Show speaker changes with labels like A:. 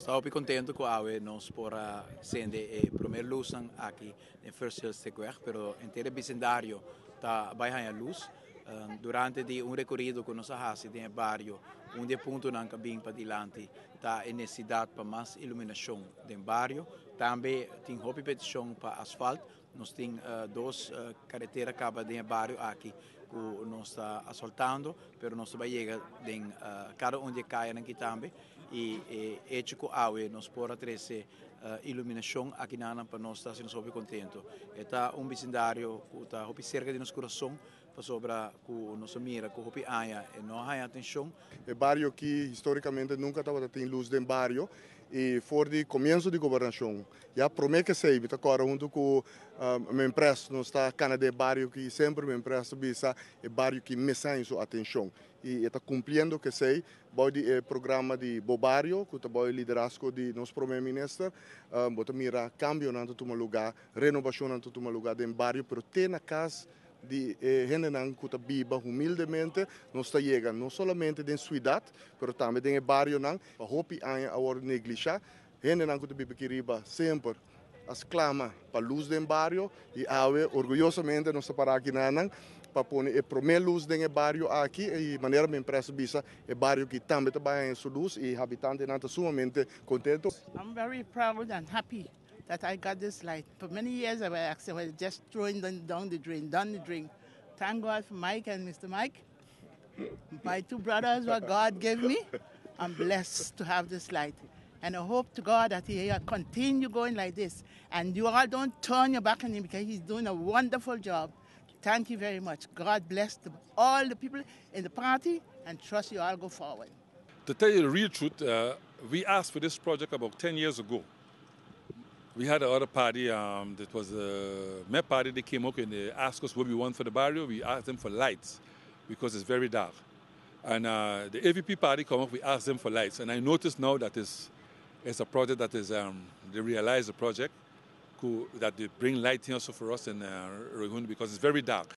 A: Hopi contento cu awe nos por a cende e prome luz aki na First Hill, pero henter vecindario ta bay haya luz. Durante di un recorido cu nos a haci den bario, un di e puntonan cu a bin padilanti ta e necesidad pa mas iluminacion den bario. Tambe tin hopi peticion pa asfalt. Nos tin dos caretera caba den bario aki cu nos ta asfaltando, pero nos ta bay yega den cada un di e cayanan aki tambe y hecho cu awe nos por a trece iluminacion aki nan pa nos ta asina hopi contento. Ta un vecindario cu ta hopi cerca di nos curason, pasobra cu nos a mira cu hopi aña e no a haya atencion.
B: E bario cu historicamente nunca tabatin luz den bario y for di comienso di gobernacion. Ya prome cu esey, awor hunto cu mi empresa, nos ta cana den bario cu semper mi empresa bisa e bario cu mester su atencion. Y ta cumpliendo cu esey, bou di programa di BoBario, cu ta bou liderazgo di nos prome minister, bo ta mira cambionan ta tuma luga, renobacion ta tuma luga den bario, pero te na cas di hendenan cu ta biba humildemente, nos ta yega no solamente den ciudad, pero tambe den barionan, hopi aña a wordo neglisha, hendenan cu ta biba aki riba semper a sclama pa luz den bario y awe orguyosamente nos ta para aki nan pa pone e prome luz den bario aki y manera mi empresa bisa e bario cu tambe ta bay su luz y habitantenan ta sumamente contento.
C: I'm very proud and happy that I got this light. For many years I was just throwing them down the drain, down the drain. Thank God for Mike and Mr. Mike. My two brothers, what God gave me. I'm blessed to have this light. And I hope to God that he continue going like this. And you all don't turn your back on him because he's doing a wonderful job. Thank you very much. God bless all the people in the party and trust you all go forward.
D: To tell you the real truth, we asked for this project about 10 years ago. We had another party, that was the MEP party. They came up and they asked us what we want for the barrio. We asked them for lights because it's very dark. And the AVP party come up, we asked them for lights. And I noticed now that it's a project that is, they realize the project, that they bring light here also for us in Rooi Hundu because it's very dark.